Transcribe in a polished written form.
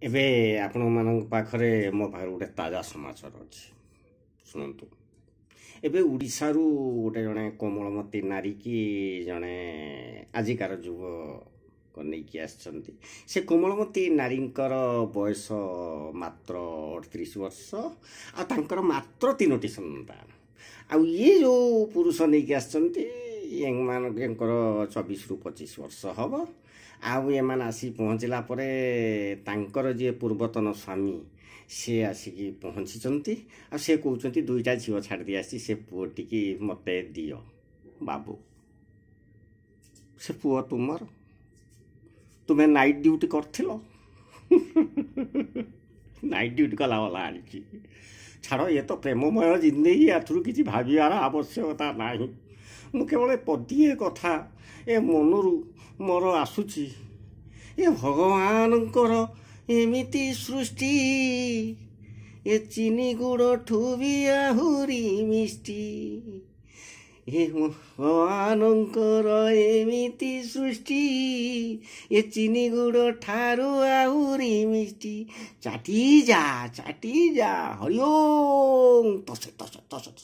ଏବେ ଆପଣମାନଙ୍କ ପାଖରେ, ମୋ ପାଖରେ ଗୋଟେ ତାଜା ସମାଚାର ଅଛି, ଶୁଣନ୍ତୁ। ଏବେ ଓଡ଼ିଶାରୁ ଗୋଟେ ଜଣେ କୋମଳମତୀ ନାରୀକି ଜଣେ ଆଜିକାର ଯୁବକ ନେଇକି ଆସିଛନ୍ତି। ସେ କୋମଳମତୀ ନାରୀଙ୍କର ବୟସ ମାତ୍ର 38 ବର୍ଷ ଆଉ ତାଙ୍କର ମାତ୍ର 3ଟି ସନ୍ତାନ। ଆଉ ଇଏ ଯେଉଁ ପୁରୁଷ ନେଇକି ଆସିଛନ୍ତି, ଏମାନଙ୍କର 24ରୁ 25 ବର୍ଷ ହେବ। ଆଉ ଏମାନେ ଆସି ପହଞ୍ଚିଲା ପରେ ତାଙ୍କର ଯିଏ ପୂର୍ବତନ ସ୍ୱାମୀ, ସେ ଆସିକି ପହଞ୍ଚିଛନ୍ତି। ଆଉ ସେ କହୁଛନ୍ତି, 2ଟା ଝିଅ ଛାଡ଼ି ଦେଇ ଆସିଛି, ସେ ପୁଅଟିକି ମୋତେ ଦିଅ ବାବୁ। ସେ ପୁଅ ତୁମର? ତୁମେ ନାଇଟ୍ ଡ୍ୟୁଟି କରିଥିଲ? ନାଇଟ୍ ଡ୍ୟୁଟି କଲା ବାଲା ଆଣିଛି। ଛାଡ଼, ଇଏ ତ ପ୍ରେମମୟ ଜିନ୍ଦଗି, ଏଥିରୁ କିଛି ଭାବିବାର ଆବଶ୍ୟକତା ନାହିଁ। ମୁଁ କେବଳ ପଦିଏ କଥା ଏ ମନରୁ ମୋର ଆସୁଛି, ଏ ଭଗବାନଙ୍କର ଏମିତି ସୃଷ୍ଟି, ଏ ଚିନି ଗୁଡ଼ଠୁ ବି ଆହୁରି ମିଷ୍ଟି। ଏ ଭଗବାନଙ୍କର ଏମିତି ସୃଷ୍ଟି, ଏ ଚିନି ଗୁଡ଼ ଠାରୁ ଆହୁରି ମିଷ୍ଟି। ଚାଟି ଯା, ଚାଟି ଯା। ହରି ଓଁ ତସ ତସ ତସ ତସ।